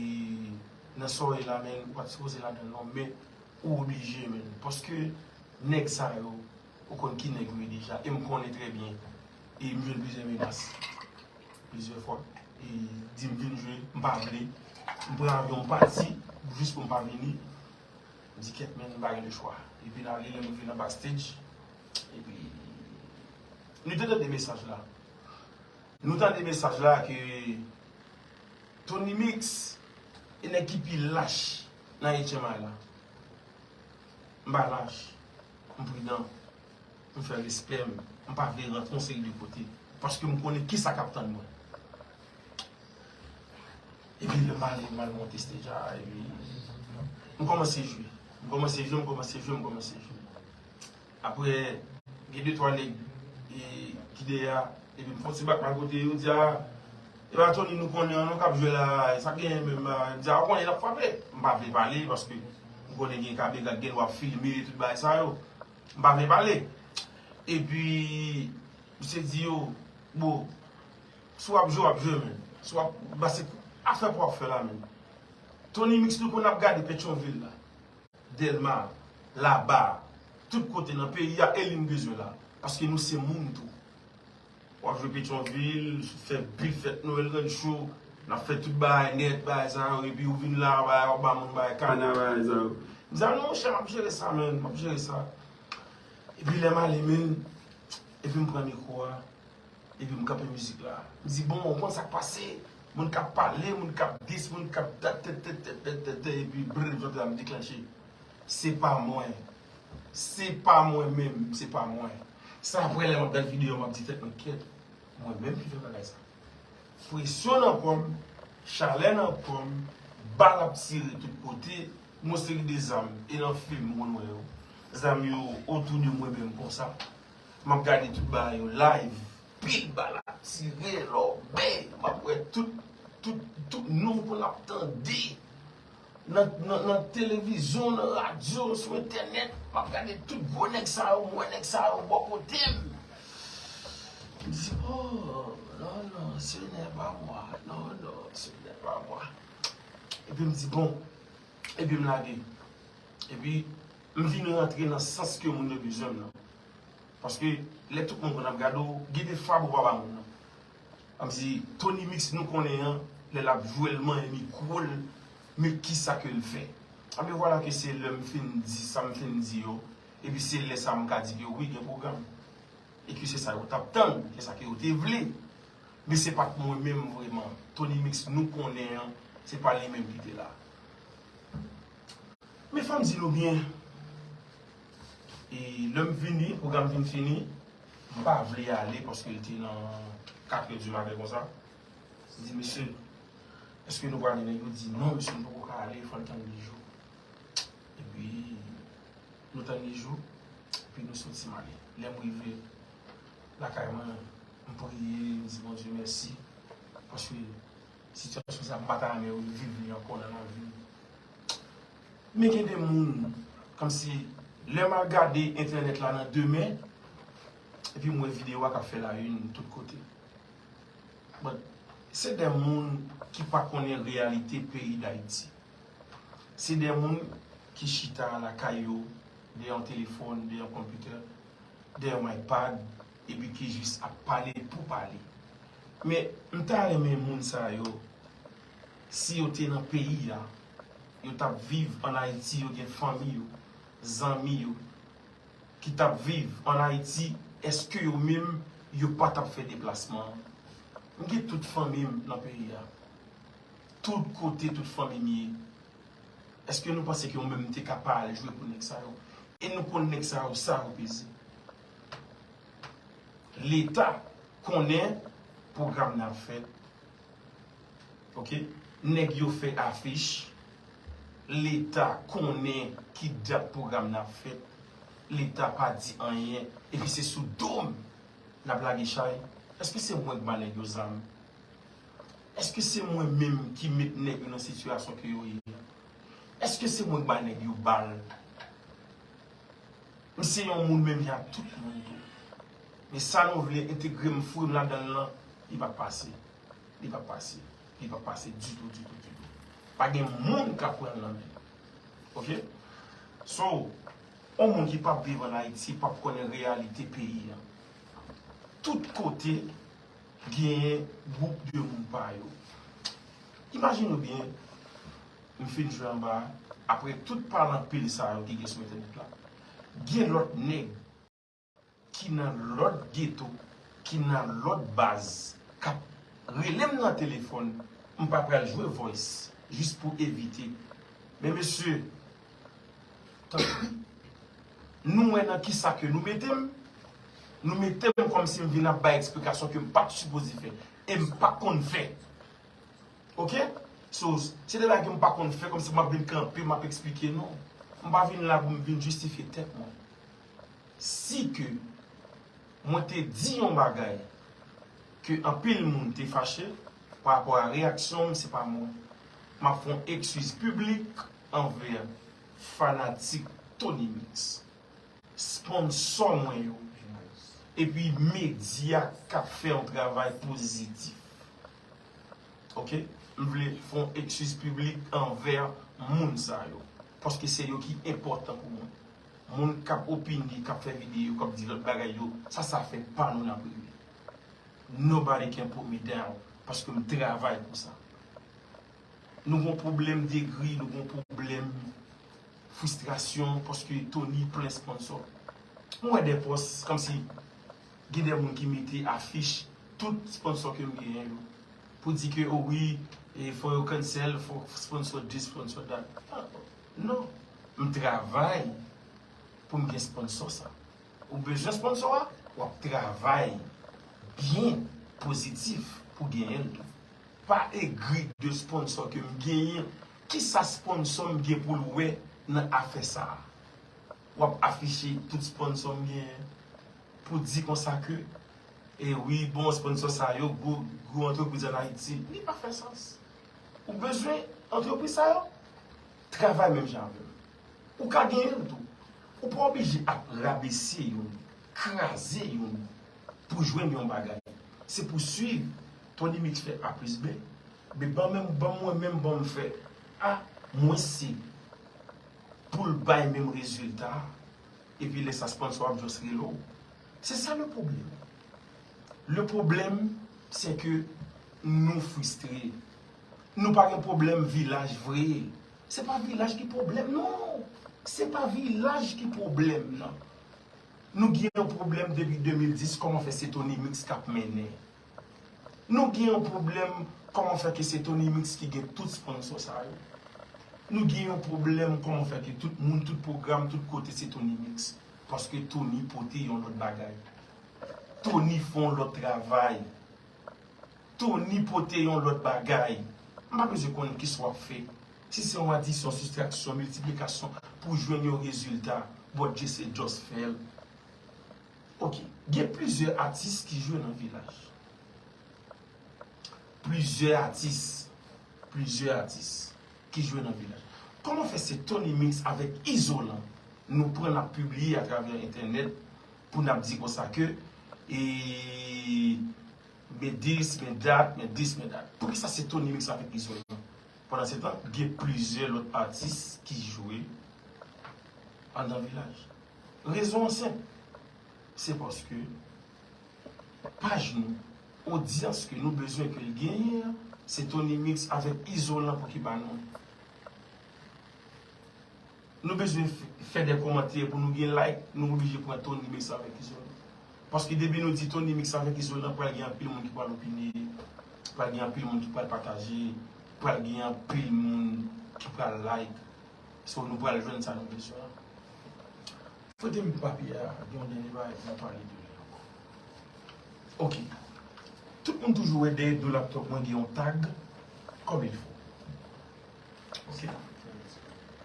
nan sa w ye la, menm, ou pa t sipoze ladan l, non, men ou oblije, menm. Paske nèg sa yo, ou konn ki nèg yo ye deja, e m konnen trè byen. E m jwenn plizyè menas. Plizyè fwa. E di m vin jwe, m pa vle. M pran avyon, m pati, jis pou m pa vini. M di, kèt, men, m pa gen lechwa. Epi n ale, lè m rive nan backstage, epi nou te tande mesaj la. Nou tande mesaj la ke Tony Mix e nèg ki pi lach nan H M I la. M pa lach, m pridan. M fè respè m, m pa vle rantre yon seri de kote, paske m konnen kisa k ap tann mwen. Epi lè m ale, m al monte stage a, epi m kòmanse jwe. M kòmanse jwe, m kòmanse jwe, m kòmanse jwe. Apre, gen de twa nèg e, ki dèyè a, epi m fè yon ti bak m al kote yo, m di, a, e pa Tony nou konnen an non k ap jwe la, sa k genyen menm, a, m di, a, ou konnen n ap frape. M pa vle pale, paske m konnen gen kamera k gen dwa filme tout bagay sa yo. M pa vle pale. Epi, misye di yo, bon, si w ap jwe, w ap jwe, men. Si w ap, ba se afè pou w ap fè la, men. Tony Mix nou konn ap gade Petyonvil la, Dèlma, Laba, tout kote nan peyi a, e li n bezwen la. Paske nou se moun tou. W ap jwe Petyonvil, fè bif, fèt Nwèl, rann cho, n ap fè tout bagay nèt, bagay sa yo, epi ou vin la, bagay, w ap ba moun bagay kana, bagay sa yo. M di, a non, monchè, m ap jere sa, menm, m ap jere sa. Epi lè m ale, menm, epi m pran mikwo a, epi m kanpe mizik la. M di, bon, ou konn sa k pase? Moun k ap pale, moun k ap dis, moun k ap tèt, tèt, tèt, epi brrr, m soti la, m deklanche. Se pa mwen. Se pa mwen menm, se pa mwen. Sa apre lè m ap gad videyo, m ap di tèt mwen, kèt, mwen menm ki fè bagay sa. Presyon nan kò m, chalè nan kò m, bal ap tire tout kote, yon seri de zam, e nan fim m konn wè yo. Zam yo otou de mwen menm konsa. M ap gade tout bagay yo live. Pil bal ap tire, lòbèy. M ap wè tout, tout, tout non m konn ap tande nan, nan, nan televizyon, nan radyo, sou entènèt. M ap gade tout gwo nèg sa yo, m wè nèg sa yo bò kote m. M di, oh, non, non, ce n'est pas moi. Non, non, ce n'est pas moi. Epi m di, bon. Epi m lage. Epi, m vin rantre nan sans ke moun yo bezwen m nan. Paske, lè tout moun konn ap gade w, gen de fab ou pa ba moun nan. Kòmsi, Tony Mix nou konnen an, lè l ap jwe l manyen mikwo l, men kisa ke l fè? Anben vwala ke se lè m fin di sa m fin di yo, epi se lè sa m ka di ke wi, gen pwogram. E ke se sa yo t ap tann, se sa ke yo te vle. Men se pa t mwen menm vrèman. Tony Mix nou konnen an, se pa li menm ki te la. Men fò m di nou byen, e lè m vini, pwogram vin fini, m pa vle ale paske l te nan katrè di maten konsa. di, mesye, èske nou prale? Nèg yo di, non, mesye, nou poko ka ale, fò n tann li jou. Epi, nou tann li jou, epi nou soti m ale. Lè m rive lakay mwen, m priye, m di Bondye mèsi, paske sitiyasyon sa, m pa ta renmen reviv li ankò nan lavi m. Men gen de moun, kòmsi, lè m al gade entènèt la nan demen, epi m wè videyo a k ap fè la une tout kote. But, se de moun ki pa konnen reyalite peyi Dayiti. Se de moun ki chita lakay yo, dèyè yon telefòn, dèyè yon konpitè, dèyè yon iPad, epi ki jis ap pale pou pale. Men, m ta renmen moun sa yo, si yo te nan peyi a, yo t ap viv ann Ayiti, yo gen fanmi yo, zanmi yo, ki t ap viv ann Ayiti, èske yo menm, yo pa t ap fè deplasman an? M gen tout fanmi m nan peyi a. Tout kote, tout fanmi m ye. Èske nou panse ke yo menm te ka pa al jwe pou nèg sa yo? E nou konn nèg sa yo, sa yo peze. Leta konnen pwogram nan ap fèt. Ok? Nèg yo fè afich. Leta konnen ki dat pwogram nan ap fèt. Leta pa di anyen. Epi se sou do m n ap lage chay. Èske se mwen k ba nèg yo zam? Èske se mwen menm ki met nèg yo nan sitiyasyon ke yo ye a? Èske se mwen k ba nèg yo bal? M se yon moun menm jan ak tout moun tou. Men sa nou vle entegre m, foure m ladan l lan, li p ap pase. Li p ap pase. Li p ap pase ditou, ditou, ditou. Pa gen moun k ap pran l nan men. Ok? So, yon moun ki p ap viv ann Ayiti p ap konnen reyalite peyi a. Tout kote, genyen gwoup de moun pa yo. Imajine w byen, m fin jwe anba a, apre tout pale anpil sa yo ki gen sou entènèt la, gen lòt nèg ki nan lòt geto, ki nan lòt baz, k ap rele m nan telefòn, m pa pral jwe voice, jis pou evite. Men mesye, tanpri, nou wè nan kisa ke nou mete m, nou mete m kòmsi m vin ap bay eksplikasyon ke m pa t sipoze fè, e m pa konn fè. Ok? So, se de bagay ke m pa konn fè, kòmsi m ap vin kanpe, m ap eksplike, non. M pa vin la pou m vin jistifye tèt mwen. Si ke mwen te di yon bagay ke anpil moun te fache pa rapò a reyaksyon m, se pa mwen. M ap fè yon ekskiz piblik anvè fanatik Tony Mix, sponsò mwen yo, epi medya k ap fè yon travay pozitif. Ok? M vle fè yon ekskiz piblik anvè moun sa yo. Paske se yo ki enpòtan pou mwen. Moun k ap opine, k ap fè videyo, k ap di lòt bagay yo, sa, sa fè pa nou n ap rele. Nobody can put me down, paske m travay pou sa. Nou gon pwoblèm degri, nou gon pwoblèm fristrasyon, paske Tony plen sponsò. M wè de pòs, kòmsi gen de moun ki mete afich tout sponsò ke m genyen yo. Pou di ke, o wi, e fò yo cancel, fò sponsò this, sponsò that. Ah, non, m travay pou m gen sponsò sa. Ou bezwen sponsò a, w ap travay byen pozitif pou genyen l tou. Pa egri de sponsò ke m genyen. Kisa sponsò m gen pou l wè nan afè sa a? W ap afiche tout sponsò m genyen pou di konsa ke, e wi, bon, sponsò sa yo, gwo, gwo antrepriz ann Ayiti. Li pa fè sans. Ou bezwen antrepriz sa yo? Travay menm jan avè m. Ou ka genyen l tou. Ou pa oblije ap rabese youn, kraze youn pou jwenn yon bagay. Se pou swiv. Tony Mix fè A plis B. Men ban menm, ban mwen menm, ban m fè A mwens C pou l bay menm rezilta a. Epi lè sa sponsò ap just rele w. Se sa le pwoblèm. Le pwoblèm, se ke nou fristre. Nou pa gen pwoblèm vilaj vre. Se pa vilaj ki pwoblèm, non. Se pa vilaj ki pwoblèm nan. Nou gen yon pwoblèm depi de mil dis, kòman fè se Tony Mix k ap mennen. Nou gen yon pwoblèm, kòman fè ke se Tony Mix ki gen tout sponsò sa yo. Nou gen yon pwoblèm, kòman fè ke tout moun, tout pwogram, tout kote se Tony Mix. Paske Tony pote yon lòt bagay. Tony fè yon lòt travay. Tony pote yon lòt bagay. M pa bezwen konn kisa w ap fè. Si se yon adisyon, sistraksyon, miltiplikasyon pou jwenn yon rezilta, Bondye se just fè l. Ok, gen plizyè atis ki jwe nan Vilaj. Plizyè atis, plizyè atis ki jwe nan Vilaj. Kòman fè se Tony Mix avèk Izolan nou pran n ap pibliye atravè entènèt pou n ap di konsa ke e, men dis, men dat, men dis, men dat. Poukisa se Tony Mix avèk Izolan? Pandan se tan, gen plizyè lòt atis ki jwe anndan Vilaj. Rezon an senp. Se paske paj nou, odyans ke nou bezwen ke l genyen an, se Tony Mix avèk Izolan pou ki ba nou. Nou bezwen f- fè de kòmantè pou nou gen like, nou oblije pran Tony Mix avèk Izolan. Paske depi nou di Tony Mix avèk Izolan, pral gen anpil moun ki pral opine, pral gen anpil moun ki pral pataje, pral gen anpil moun ki pral like. So nou pral jwenn sa nou bezwen an. Prete m papye a, gen yon dènye bagay pou m pale de li ankò. Ok. Tout moun toujou wè dèyè do laptop mwen gen yon tag comme il faut. Ok.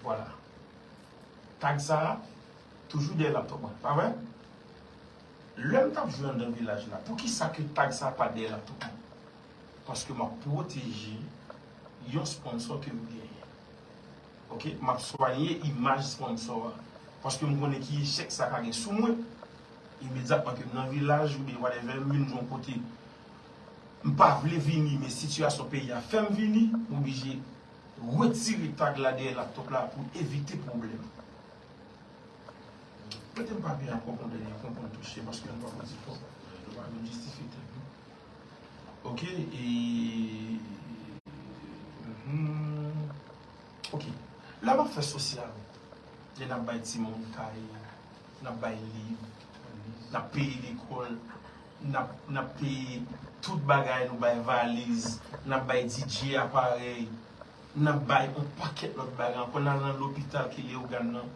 Vwala. Tag sa a toujou dèyè laptop mwen, pa vre? Lè m t ap jwe anndan Vilaj la, poukisa ke tag sa a pa dèyè laptop mwen? Paske m ap pwoteje yon sponsò ke m genyen. Ok, m ap swanye imaj sponsò a. Paske m konnen ki echèk sa ka gen sou mwen. Imedyatman ke m nan Vilaj oubyen whatever, m vin jwenn yon kote m pa vle vini, men sitiyasyon peyi a fè m vini, m oblije retire tag la dèyè laptop la pou evite pwoblèm. Prete m papye a ankò pou dènye fwa pou n touche, paske nou pa pou di twòp. Nou pa vin jistifye tèt nou. Ok, e. Mhm. Ok. Lè m ap fè sosyal, lè n ap bay timoun kay, n ap bay liv, n ap peye lekòl, n ap, n ap peye tout bagay, nou bay valiz, n ap bay D J aparèy, n ap bay yon pakèt lòt bagay ankò, n al nan lopital ki Leyogàn nan,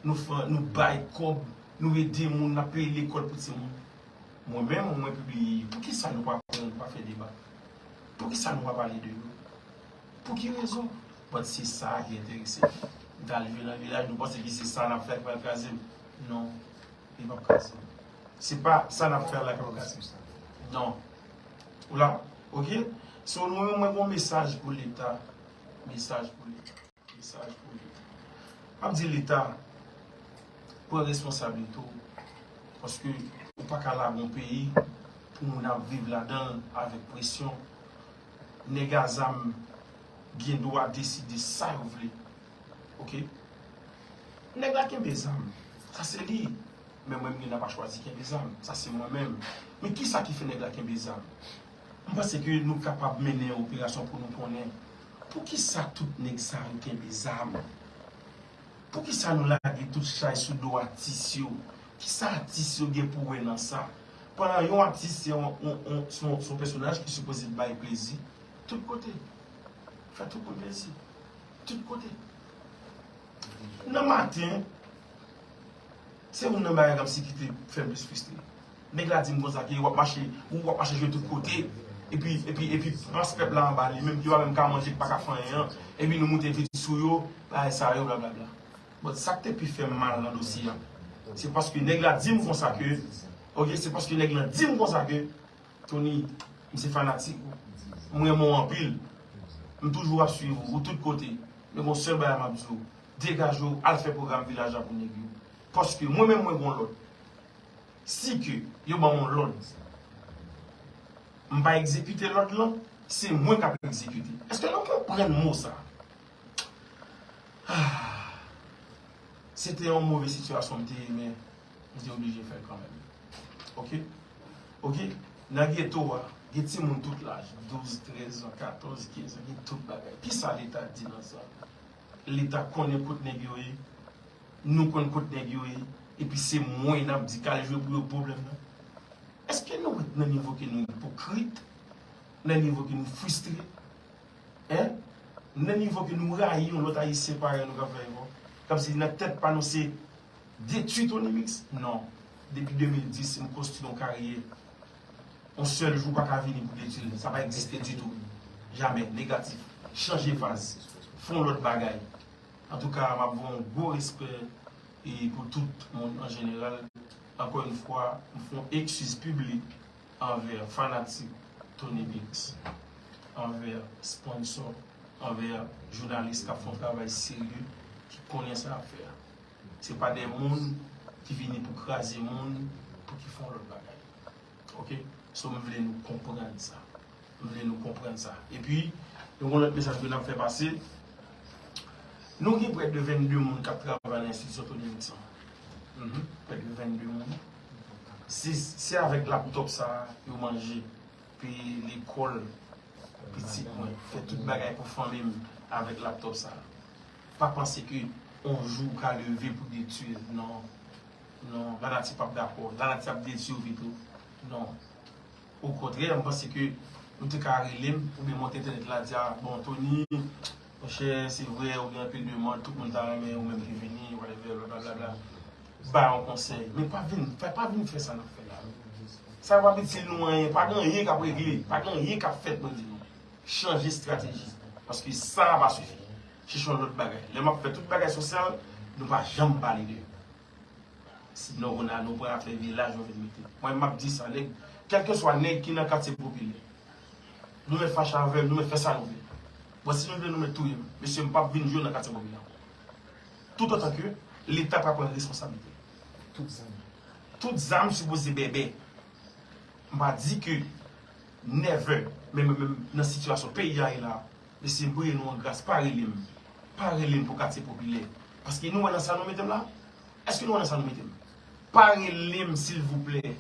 nou fè, nou bay kòb, nou ede moun, n ap peye lekòl pou timoun. Mwen menm, mwen pibliye, poukisa nou pa pran, pa fè deba? Poukisa nou pa pale de yo? Pou ki rezon? But se sa ki enterese m. M t al jwe nan Vilaj, nou panse ke se sa n ap fè k pral kraze m? Non, li p ap kraze m. Se pa sa n ap fè la k ap kraze m. Non. Ou la? Ok? So, nou menm, mwen gen yon mesaj pou Leta. Mesaj pou Leta. Mesaj pou Leta. M ap di Leta, pran responsablite w. Paske ou pa ka lage yon peyi pou moun ap viv ladan l avèk presyon. Nèg a zam gen dwa deside sa yo vle. Ok? Nèg la kenbe zam. Sa se li. Men mwen menm, Leta pa chwazi kenbe zam. Sa se mwen menm. Men kisa ki fè nèg la kenbe zam? M panse ke nou kapab mennen operasyon pou nou konnen poukisa tout nèg sa yo kenbe zam. Poukisa nou lage tout chay sou do atis yo? Kisa atis yo gen pou wè nan sa? Pandan yon atis se yon, yon, yon, se yon, se yon pèsonaj ki sipoze bay plezi tout kote. Fè tout moun plezi. Tout kote. Nan maten, se youn nan bagay kòmsi ki te fè m plis fristre. Nèg la di m konsa ke w ap mache, ou w ap mache jwe tout kote, epi, epi, epi mas pèp la anba li menm ki pa menm ka manje, ki pa ka fè anyen an, epi nou moute vit sou yo, bagay sa yo, blablabla. But sa k te pi fè m mal nan dosye a, se paske nèg la di m konsa ke, ok, se paske nèg la di m konsa ke, Tony, m se fanatik ou. M renmen w anpil. M toujou ap swiv ou, ou tout kote. Men gon sèl bagay m ap di w. Degaje w, al fè pwogram Vilaj la pou nèg yo. Paske mwen menm mwen gon lòd. Si ke yo ban m yon lòd, m pa egzekite lòd lan, se mwen k ap egzekite. Èske nou konprann mo sa? Ah. Se te yon move sitiyasyon m te ye, men m te oblije fè l kanmenm. Ok? Ok? Nan geto a, gen timoun tout laj, douz, trèz an, katòz, kenz an, gen tout bagay. Kisa Leta di nan sa? Leta konnen kot nèg yo ye, nou konn kot nèg yo ye, epi se mwen n ap di k al jwe pou yo pwoblèm nan? Èske nou wè nan nivo ke nou ipokrit, nan nivo ke nou fristre? Hein? Nan nivo ke nou rayi yon lòt Ayisyen parèy nou k ap fè efò. Kòmsi nan tèt pa nou se detwi Tony Mix? Non. Depi de mil dis, m konstwi yon karyè. Yon sèl jou pa ka vini pou detwi l. Sa pa egziste ditou. Jamè. Negatif. Chanje faz. Fè yon lòt bagay. Antouka, m ap voye yon gwo respè e pou tout moun an jeneral. Ankò yon fwa, m fè yon eskiz piblik anvè fanatik Tony Mix, anvè sponsò, anvè jounalis k ap fè yon travay serye, ki konnen sa y ap fè a. Se pa de moun ki vini pou kraze moun, pou ki fè yon lòt bagay. Oke? So, m vle nou konprann sa. M vle nou konprann sa. Epi, nou gen yon lòt mesaj ke n ap fè pase. Nou gen prè de vennde moun k ap travay nan enstitisyon Tony Mix lan. Mhm. Prè de vennde moun. Se, se avèk laptòp sa a yo manje, peye lekòl pitit mwen, fè tout bagay pou fanmi m avèk laptòp sa a. Pa panse ke yon jou ou ka leve pou detwi l. Non. Non, lanati p ap dakò. Lanati ap detwi w pito. Non. Okontrè, m panse ke nou te ka rele m, oubyen monte entènèt la, di, "A, bon, Tony, monchè, se vre, ou gen anpil demann, tout moun ta renmen ou menm ki vini, whatever, blablabla." Ba yon konsèy. Men pa vin, pa, pa vin fè sa n ap fè la. Sa pa itil nou anyen, pa gen anyen k ap regle, pa gen anyen k ap fèt, mwen di nou. Chanje estrateji. Paske sa va pa sifi. Chèche yon lòt bagay. Lè m ap fè tout bagay sosyal, nou pa janm pale de yo. Sinon, kounye a, nou pran afè vilaj, nou vin mete. Mwen, m ap di sa, nèg, kèlkeswa nèg ki nan katye popilè, nou mèt fache avè m, nou mèt fè sa nou vle. Bon, si nou vle, nou mèt touye m. Mesye, m p ap vin jwe nan katye popilè ankò. Toutotan ke Leta pa pran responsablite. Tout zam. Tout zam sipoze bèbè. M pa di ke never, men, men, men nan sitiyasyon peyi a ye la, mesye, m priye nou an gras, pa rele m. Pa rele m pou katye popilè. Paske nou wè nan sa nou mete m la? Èske nou wè nan sa nou mete m? Pa rele m, silvouplè.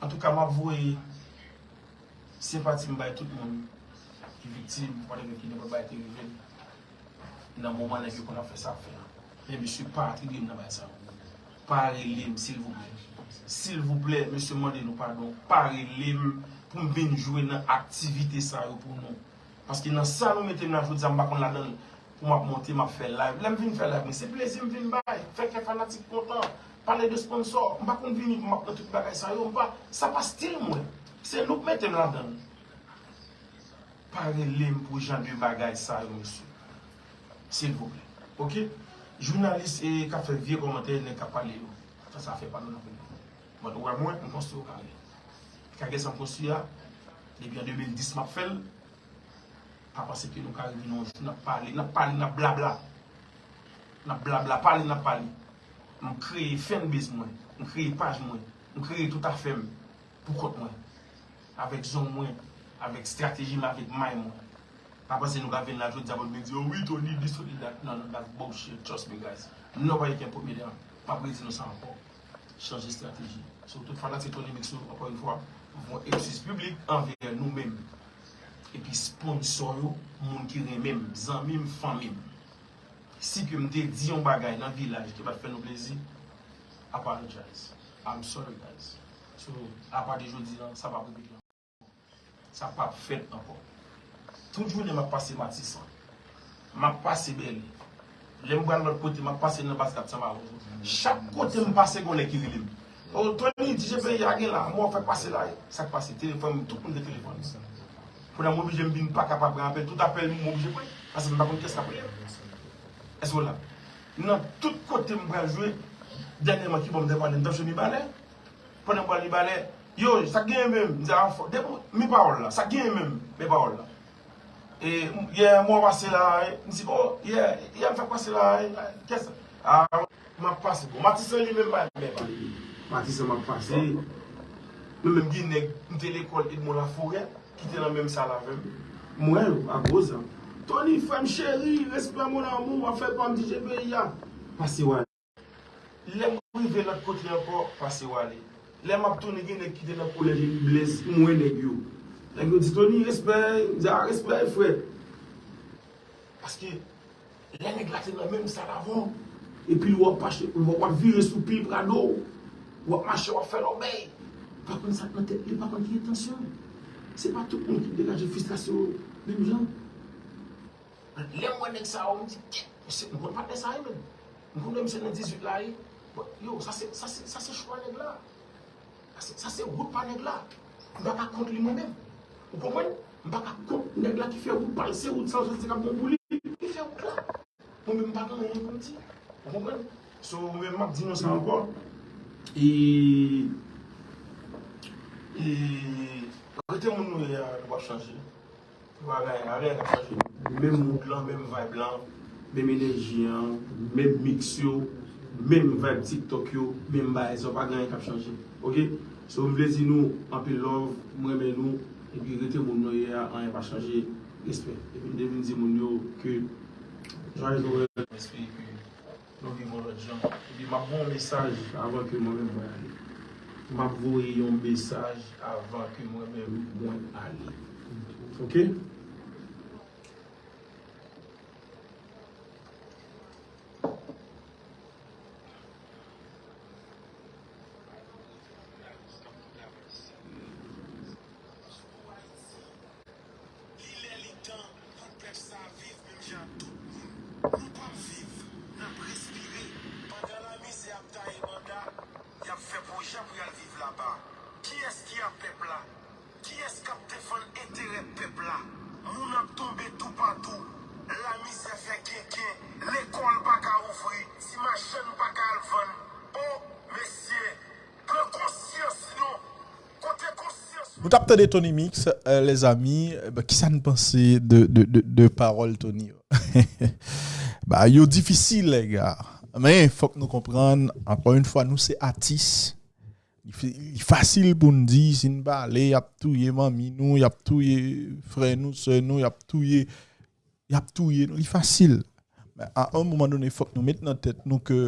Antouka, m ap voye senpati m bay tout moun ki viktim, whatever, ki nenpòt bagay te rive l nan moman nèg yo konn ap fè sa ap fè a. Men mesye, pa atribye m nan bagay sa yo. Pa rele m, silvouplè. Silvouplè, mesye, m mande nou padon. Pa rele m pou m vin jwe nan aktivite sa yo pou nou. Paske nan sa nou mete m la jodi a, m pa konn ladan l. Pou m ap monte, m ap fè live. Lè m vin fè live, mwen, se plezi m vin bay. Fè kè fanatik kontan. Pale de sponsò. M pa konn vini pou m ap nan tout bagay sa yo. M pa, sa pa stil mwen. Se nou k mete m ladan l. Pa rele m pou jan de bagay sa yo, mesye. Silvouplè. Oke? Jounalis e k ap fè vye kòmantè, nèg k ap pale yo. Sa, sa fè pa nou nan peyi. Bon, ou wè mwen, m konstwi yon karyè. Karyè sa m konstwi a, depi an de mil dis m ap fè l. Pa panse ke nou ka rive nan yon jou, n ap pale, n ap pale, n ap blabla. N ap blabla, pale, n ap pale. M kreye fanbase mwen, m kreye paj mwen, m kreye tout afè m pou kont mwen. Avèk zong mwen, avèk estrateji m, avèk may mwen. Pa panse nou ka vin la jodi a pou nou vin di, "Oh wi, Tony this, Tony that." Non, non, that's bullshit, trust me, guys. Nobody can put me down. M ap redi nou sa ankò. Chanje estrateji. So, tout fanatik Tony Mix yo, ankò yon fwa, m fè yon eskiz piblik anvè nou menm. Epi sponsò yo, moun ki renmen m, zanmi m, fanmi m. Si ke m te di yon bagay nan vilaj ki pa t fè nou plezi, apologize. I'm sorry, guys. So, apati jodi a, sa p ap repete ankò. Sa p ap fèt ankò. Tout jounen m ap pase Matisan. M ap pase Bèlè. Lè m pral lòt kote, m ap pase nan Baz Kat Sanmawon. Chak kote m pase, gen yon nèg ki rele m. "Oh, Tony, DJ Peyi a gen la, mwen w ap fè pase la." Sa k pase? Telefòn, tout moun gen telefòn. Kounye a m oblije m vin pa kapab pran apèl. Tout apèl m oblije pran. Paske m pa konn kiyès k ap rele m. Èske w la? Nan tout kote m pral jwe, dènyèman ki bò m te pale, m t ap jwe Mibalè. Pandan m pral Mibalè, "Yo, sa k genyen menm?" M di, "A, fò, depi mi pawòl la, sa k genyen menm, men pawòl la." E, yè, mwen pase la, e, m di, "Oh, yè, yè, m fèk pase la, e, kiyès sa?" A, m ap pase. Bon, Matisan li menm pa menm pa. Matisan m ap pase. Mwen menm gen nèg, m te lekòl Edmond Laforêt, ki te nan menm sal avè m. M wè yo, akoz, "Tony, frè m cheri, respè, mon amour, w ap fè pa m DJ Peyi a." Pase w ale. Lè m rive lòt kote ankò, pase w ale. Lè m ap tounen, gen nèg ki te nan kolèj Eli Blaise, m wè nèg yo. Nèg yo di, "Tony, respè." M di, "A, respè, frè." Paske lè nèg la te nan menm sal avè w, epi l wè w ap mache, w ap vire sou pye Prado, w ap mache, w ap fè lòbèy. Pa konn sa k nan tèt li, pa konn ki entansyon l. Se pa tout moun ki degaje fristrasyon yo menm jan. Lè m wè nèg sa yo, m di, "Kèt, mesye, m konn patnè sa yo menm. M konn wè misye nan dizuit la, wi." Bon, yo, sa se, sa se, sa se chwa nèg la. Sa se, sa se wout pa nèg la. M pa ka kont li mwen menm. Ou konprann? M pa ka kont nèg la ki fè wout pa l, se wout sa, se k ap bon pou li. Li fè wout la. Mwen menm m pa gen anyen pou m di. Ou konprann? So, mwen menm m ap di nou sa ankò. E, e, rete moun nou ye a, nou p ap chanje. Bagay, anyen k ap chanje. Menm mood lan, menm vibe lan, menm enèji an, menm mix yo, menm vibe TikTok yo, menm bagay sa, pa gen anyen k ap chanje. Oke? So, m vle di nou anpil love, m renmen nou, epi rete moun nou ye a, anyen pa chanje, respè. Epi m te vin di moun yo ke joyeux Noël. M espere ke nou viv yon lòt jan. Epi m ap voye yon mesaj avan ke mwen menm mwen ale. M ap voye yon mesaj avan ke mwen menm mwen ale. Oke? Li lè li tan pou pèp sa a viv menm jan ak tout moun. Nou p ap viv, n ap respire. Pandan lamizè ap taye banda, y ap fè pwojè pou y al viv laba. Kiyès ki ak pèp la? Kiyès k ap defann enterè pèp la? Moun ap tonbe toupatou. Lamizè fè kenken. Lekòl pa ka ouvri. Ti machann pa ka al vann. O, mesye, pran konsyans non. Kote konsyans nou? Nou t ap tande Tony Mix, euh, lèzami, euh, kisa n panse de, de, de, de pawòl Tony yo? Ba, yo difisil, lèga. Men, fòk nou konprann, ankò yon fwa, nou se atis. Li fi- li fasil pou n di, si n pa ale, y ap touye manmi nou, y ap touye frè nou, sè nou, y ap touye, y ap touye nou. Li fasil. Men a yon moman done, fòk nou met nan tèt nou ke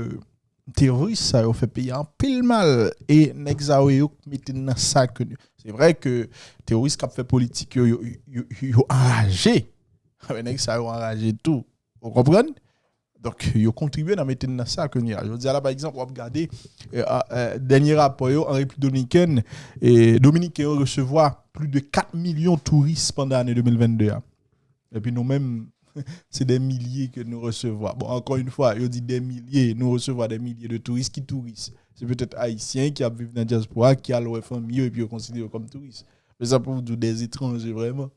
teworis sa yo fè peyi a anpil mal. E nèg sa yo, yo mete n nan sa ke nou. Se vre ke teworis k ap fè politik yo, yo, yo, yo, yo anraje. Men nèg sa yo anraje tou. Ou konprann? Donk, yo kontribye nan mete n nan sa ke n ye a. Jodi a la, pa egzanp, w ap gade, euh, a- euh, dènye rapò yo, an Repiblik Dominikèn, e Dominiken yo resevwa plis de kat milyon touris pandan ane de mil vennde a. Epi nou menm, se dè milye ke nou resevwa. Bon, ankò yon fwa, yo di dè milye, nou resevwa dè milye de touris. Ki touris? Se petèt Ayisyen ki ap viv nan dyaspora, ki al wè fanmi yo, epi yo konsidere yo kòm touris. Men sa pou w di w dè etranje vrèman.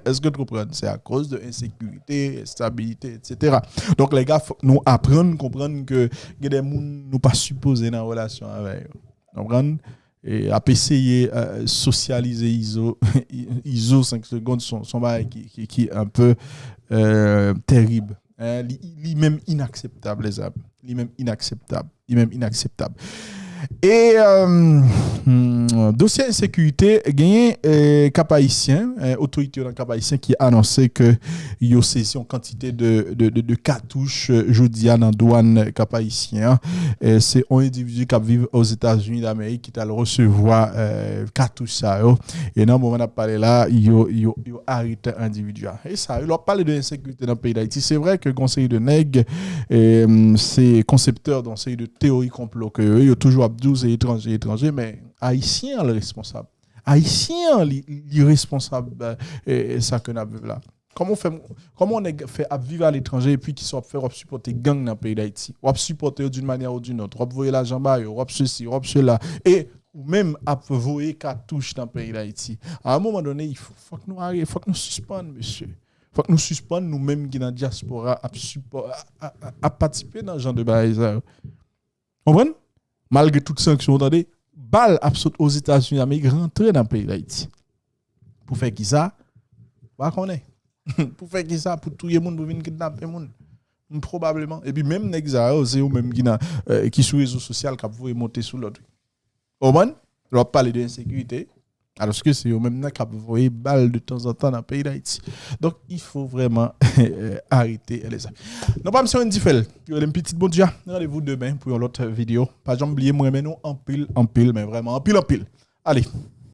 Èske w konprann? Se akoz de ensekirite, enstabilite, etsetera. Donk, lèga, fòk nou aprann konprann ke gen de moun nou pa sipoze nan relasyon avè yo. Konprann? E ap eseye, euh, sosyalize Izo, Izo senk segonn, son, son bagay ki, ki, ki un peu, euh, tèrib. Hein, li, li menm inakseptab, lèzami. Li menm inakseptab. Li menm inakseptab. E, euh, hmm, dosye ensekirite, genyen, euh, Kap Ayisyen, euh, otorite yo nan Kap Ayisyen ki anonse ke yo sezi yon kantite de, de, de, de katouch, euh, jodi a nan dwàn Kap Ayisyen an. Euh, se yon endividi k ap viv Ozetazini Damerik ki t al resevwa, euh, katouch sa yo. E nan moman n ap pale la, yo, yo, yo arete endividi a. E sa, lè w ap pale de ensekirite nan peyi Dayiti, se vre ke gon seri de nèg, e, se konseptè de yon seri de teyori konplo ke yo ye, yo toujou ap di w se etranje, etranje, men Ayisyen an l responsab. Ayisyen an li, li responsab, e, e, sa ke n ap viv la. Kòman w fè, kòman yon nèg fè ap viv aletranje epi kisa w ap fè, w ap sipòte gang nan peyi Dayiti? W ap sipòte yo d'une manière ou d'une autre. W ap voye lajan ba yo, w ap sesi, w ap sela. E ou menm ap voye katouch nan peyi Dayiti. A yon moman done, il faut, fòk nou arete, fòk nou sispann, mesye. Fòk nou sispann, nou menm ki nan dyaspora, ap sipò-, a, a, a, ap patisipe nan jan de bagay sa yo. Konprann? Malgre tout sanksyon, w tande, bal ap sot Ozetazini Damerik rantre nan peyi Dayiti. Pou fè kisa? Pa konnen. Pou fè kisa? Pou touye moun, pou vin kidnape moun. Pwobableman. Epi menm nèg sa yo, se yo menm ki nan, euh, ki sou rezo sosyal k ap voye monte sou lòt. Ou konprann? Lè w ap pale de ensekirite, alòske se yo menm nan k ap voye bal de tanzantan nan peyi Dayiti. Donk, il faut vraiment arete lèzami. Non pa m se Wendy Phèl, yo rele m Pitit Bondye a. Randevou demen pou yon lòt videyo. Pa janm bliye, mwen renmen nou anpil, anpil, men vrèman anpil, anpil. Ale,